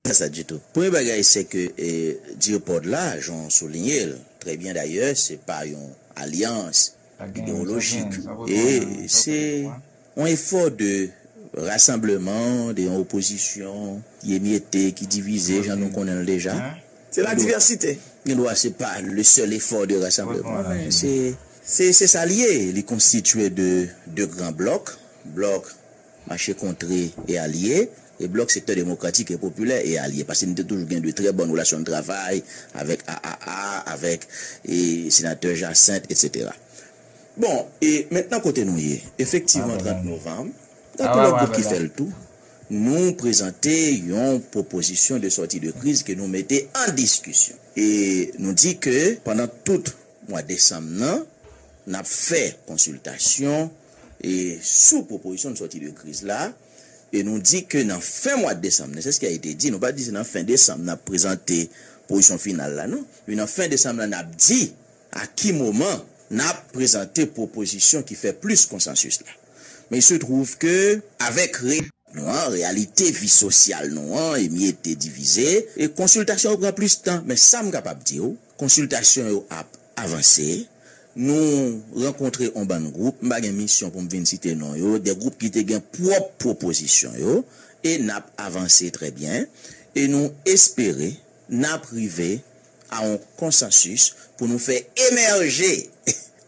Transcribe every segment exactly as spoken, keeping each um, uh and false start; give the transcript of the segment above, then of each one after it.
Pas sa ditou. Premye bagay, se ke eh, Dearpod la, jan w souliye l trè byen dayè, se pa yon alyans idewolojik. E se yon efò de rasanbleman, de yon opozisyon ki emyete, ki divize, jan nou konnen l deja. Se la divèsite. Gen dwa se pa le sèl efò de rasanbleman, men se se se sa l ye. Li konstitye de de gran blòk, blòk Mache Kontre e alye, e blòk Sektè Demokratik e Popilè e alye. Paske nou te toujou gen de trè bòn relasyon de travay avèk A A A, avèk e, senatè Jacinthe, etsetera. Bon, e mentnan kote nou ye, efektivman, trant novanm, tankou lòt gwoup ki fè l tou, nou prezante yon pwopozisyon de sòti de kriz ke nou mete an diskisyon. E nou di ke pandan tout mwa desanm nan, n ap fè konsiltasyon e sou pwopozisyon de sòti de kriz la, e nou di ke nan fen mwa desanm nan, se sa ki a ete di, nou pa di se nan fen desanm n ap prezante pozisyon final la, non. Men nan fen desanm nan, n ap di a ki moman n ap prezante pwopozisyon ki fè plis konsansis la. Men il se trouve que, avèk re nou an, reyalite vi sosyal nou an, emyete, divize, e konsiltasyon yo pran plis tan. Men sa m kapab di w, konsiltasyon yo ap avanse. Nou rankontre yon bann gwoup, m pa gen misyon pou m vin site non yo, de gwoup ki te gen pwòp pwopozisyon yo, e n ap avanse trè byen, e nou espere n ap rive a yon konsansis pou nou fè emèje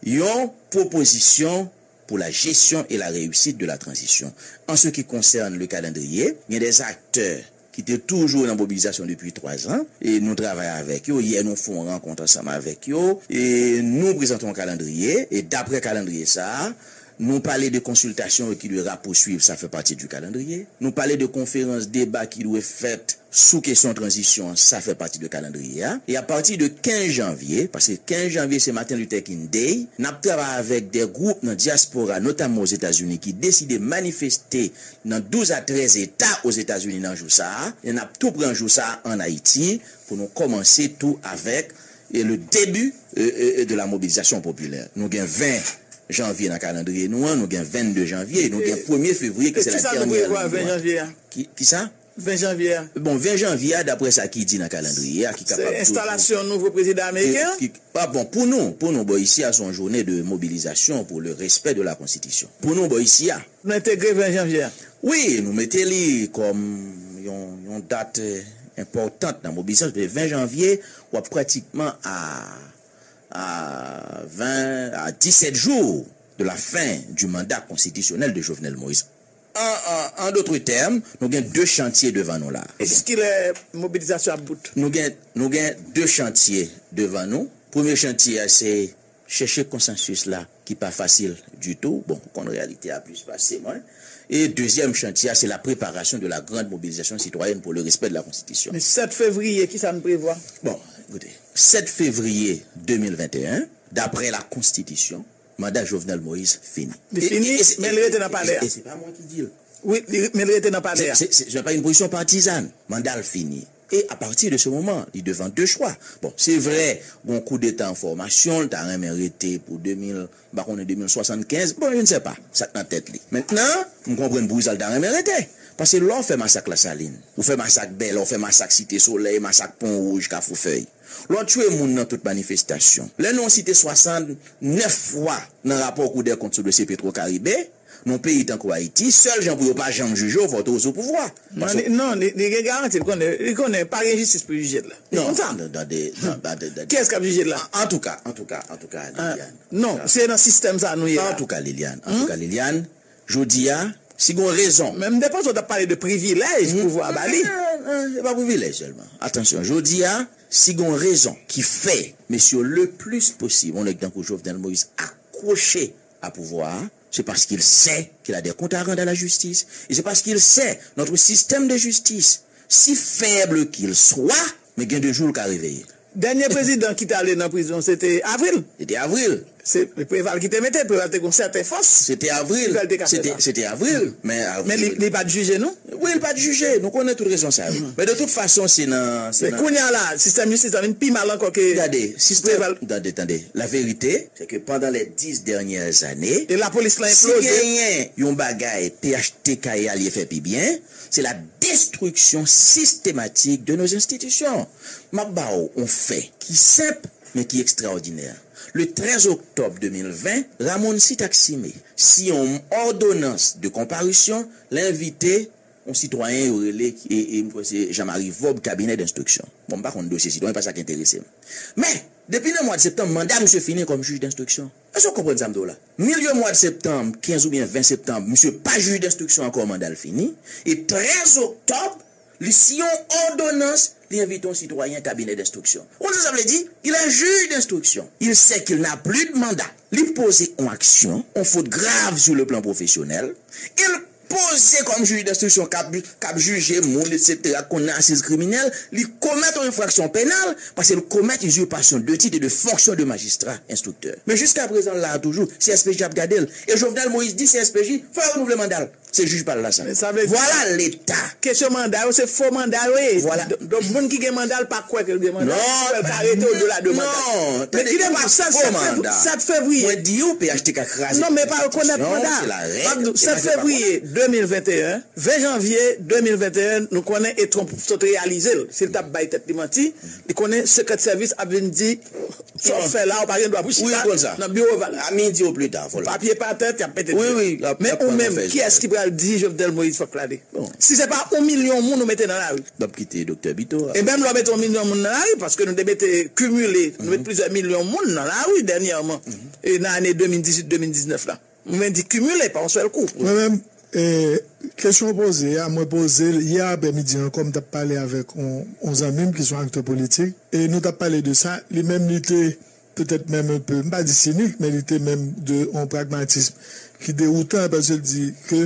yon pwopozisyon pour la gestion et la réussite de la transition. En ce qui concerne le calendrier, il y a des acteurs ki te toujou nan mobilizasyon depi twa zan, e nou travay avèk yo. Yè, nou fè yon rankont ansanm avèk yo, e nou prezante yon kalandriye, e daprè kalandriye sa a, nou pale de konsiltasyon ki dwe rapousuiv, sa fè pati di kalandriye. Nou pale de konferans deba ki dwe fèt sou kesyon tranzisyon an, sa fè pati de kalandriye a. E apati de kenz janvye, paske kenz janvye se Martin Luther King Day, n ap travay avèk de gwoup nan dyaspora, notamman Ozetazini, ki deside manifeste nan douz a trèz eta Ozetazini nan jou sa a. E n ap tou pran jou sa a ann Ayiti pou nou kòmanse tou avèk e le début e, e, e de la mobilisation populaire. Nou gen ven janvye nan kalandriye nou an, nou gen vennde janvye, e nou gen premye fevriye ki se la dènyè liy nou an. Ki, ki sa? Ven janvye a. Bon, ven janvye a, daprè sa ki di nan kalandriye a, ki kapab toujou. Se enstalasyon nouvo prezidan ameriken an? Ah bon, pou nou, pou nou, bò isi a, se yon jounen de mobilizasyon pour le respect de la Constitution. Pou nou, bò isi a. Nou entegre ven janvye a. Wi, nou mete li kòm yon, yon dat eh, enpòtant nan mobilizasyon. Paske ven janvye, w ap pratikman a, a ven, a disèt jou de la fin du mandat constitutionnel de Jovenel Moïse. An, an, an dotre tèm, nou gen de chantye devan nou la. E jiskilè mobilizasyon ap bout? Nou gen, nou gen de chantye devan nou. Premye chantye a, se chèche konsansis la, ki pa fasil ditou. Bon, ou konn reyalite a plis pase mwen. E dezyèm chantye a, se la préparation de la grande mobilisation citoyenne pour le respect de la Constitution. Men sèt fevriye, kisa n prevwa? Bon, koute, sèt fevriye de mil venteyen, daprè la Constitution, manda Jovenel Moïse fini. Li fini, men li rete nan palè a. E se pa mwen ki di l. Wi, men li rete nan palè a. Se pa yon pozisyon patizàn. Manda l fini. E apati de se moman, li devan de chwa. Bon, se vre, gon koudeta an fòmasyon, l ta renmen rete pou de mil, m pa konnen de mil swasannkenz, bon, je ne sais pas, sa k nan tèt li. Mentnan, m konprann poukisa l ta renmen rete. Paske lè w fè masak Lasalin, ou fè masak Bèlè, ou fè masak Site Solèy, masak Pon Wouj, Kafou Fèy. Lè w tchwe moun nan tout manifestasyon. Lè nou site swasannnèf fwa nan rapò Kou dè Kont sou dosye Petro Caribe, nan yon peyi tankou Ayiti, sèl jan pou yo pa janm jije w, fò w te sou pouvwa. Non, li, non, li, li gen garanti, li konnen, li konnen pa gen jistis pou jije l la. Li konn sa. Kiyès k ap jije l la? Antouka, antouka, antouka, Liliane. Non, se nan sistèm sa nou ye la. Antouka, Liliane, antouka, Liliane, jodi a, si gon rezon. Men m te panse w t ap pale de privilèj pouvwa a ba li. Non, non, se pa privilèj sèlman. Atansyon, jodi a, si gon rezon ki fè mesye yo le plis posib, yon nèg tankou Jovenel Moïse akwoche a pouvwa a, c'est parce qu'il sait qu'il a des comptes à rendre à la justice. Et c'est parce qu'il sait notre système de justice, si faible qu'il soit, men gen de jou l ka reveye. Dènye prezidan ki t ale nan prizon, se te Avril. Se te Avril. Se Preval ki te mete l, Preval te gen yon sèten fòs. Se te Avril. Preval te ka fè sa. Se te Avril. Men Avril. Men li, li pa t jije, non? Wi, l pa t jije, nou konnen tout rezon sa yo. Men de tout fason, se nan, se Men kounye a la, sistèm jistis la vin pi mal ankò ke Gade, sistèm, tande, tande. La vérité, c'est que pendant les dix dernières années, e lapolis lan si enploze. Genyen yon bagay P H T K e alye fè pi byen, c'est la destruction systématique de nos institutions. M ap ba w yon fè ki senp, men ki ekstraòdinè. Le treize octobre deux mille vingt, Ramon Sitaxime siyen yon òdonans de konparisyon, l envite yon sitwayen yo rele, e, e m kwè se Jean Marie Vob, cabinet d'instruction. Bon, m pa konn dosye sitwayen, pa sa k enterese m. Men, depi nan mwa de septanm, manda misye fini kòm jij denstriksyon. Èske w konprann sa m di w la? Milye mwa de septanm, kenz oubyen ven septanm, misye pa jij denstriksyon ankò, manda l fini. E trèz oktòb, li siyen yon òdonans, li envite yon sitwayen kabinè denstriksyon. Ou konn sa sa vle di? Il est juge d'instruction. Il sait qu'il n'a plus de mandat. Li poze yon aksyon, yon fot grav sur le plan professionnel. Il poze kòm jij denstriksyon k ap, k ap jije moun, etsetera, k konn nan asiz kriminèl, li komèt yon enfraksyon penal, paske l komèt usurpation de titre et de fonction de magistrat instructeur. Men jiskaprezan, l la a toujou, C S P J ap gade l. E Jovenel Moïse di C S P J, fò yo renouvle manda l. Se jij pa l la sa. Vwala leta. Kesyon manda yo, se fo manda yo ye. Vwala. Donk, moun ki gen manda, l pa kwè ke l gen manda. Non, l ka rete odela de manda. Non, men ki depi sèt fevriye. Mwen di w, P H T K kraze. Non, men pa rekonèt manda. M ap di w, sèt fevriye de mil venteyen, ven janvye de mil venteyen, nou konnen e Trump sot reyalize l. Si l t ap bay tèt li manti, li konnen Secret Service ap vin di, sa w fè la, ou pa gen dwa pou chita nan biwo Oval. A midi ou pli ta, vwala. Papye pa tèt, y ap pete. Wi, wi. Men ou menm, kiyès ki pral di Jovenel Moïse fòk l ale? Si se pa yon milyon moun ou mete nan lari. L ap kite Doktè Bito a. E menm lè w mete yon milyon moun nan lari, paske nou te mete kimile, nou mete plizyè milyon moun nan lari dènyèman, e nan ane de mil dizuit, de mil diznèf la. Mwen di kimile, pa yon sèl kou. Mwen menm, e, kesyon w poze a, mwen poze l yè aprèmidi ankò, m t ap pale avèk yon, yon zanmi m ki se yon aktè politik, e nou t ap pale de sa, li menm li te petèt menm un peu, m pa di sinik, men li te menm de yon pragmatism ki dewoutan, paske l di ke,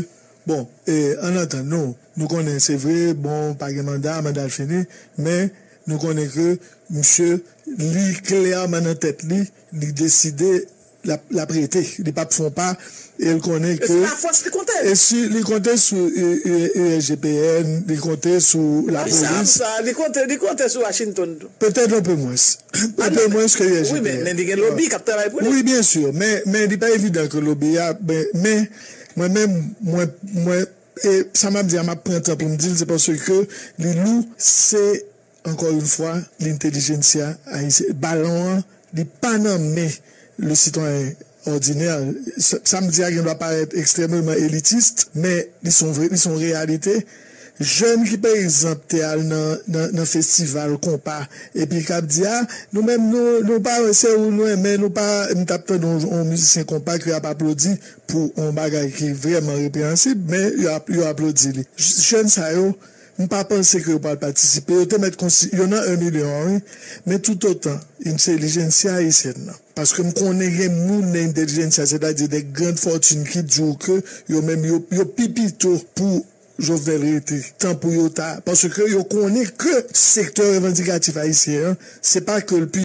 bon, e, ann antann nou, nou konnen se vre, bon, pa gen manda, manda l fini, men nou konnen ke misye, li klèman nan tèt li, li deside l ap, l ap rete, li p ap fè yon pa, e l konnen ke. E se pa fòs li konte. E si li konte sou U S G P N, li konte sou lapolis. Li konte, li konte sou Washington tou. Petèt un peu moins. Un peu moins ke U S G P N. Wi, men, men li gen lobi k ap travay pou li. Wi, byen si, men, men li pa evidan ke lobi a, men, men mwen menm, mwen, mwen, e sa m ap di a, m ap pran tan pou m di l, se paske li lou, se, ankò yon fwa, lentèlijensya ayisyen, balon an, li pa nan men le citoyen ordinaire. Sa, sa m di a gen dwa parèt ekstrèmeman elitis, men li se yon vre, li se yon reyalite. Jèn ki, pa egzanp, te al nan, nan, nan festival konpa, epi k ap di, a, nou menm, nou, nou pa, se ou nou renmen, nou pa, m t ap tande yon, yon mizisyen konpa ke y ap aplodi pou yon bagay ki vrèman repreyansib, men yo ap, yo aplodi li. Jèn sa yo, m pa panse ke yo pral patisipe. Yo te mèt konsi, yo nan en milyon an, wi. Men toutotan, entèlijensya ayisyèn nan. Paske m konnen gen moun nan entèlijensya, sètadi de grann fòtin ki di w ke yo menm yo, yo pi pito pou Jovenel rete, tan pou yo ta, paske yo konnen ke sektè revandikatif ayisyen an, se pa ke l pi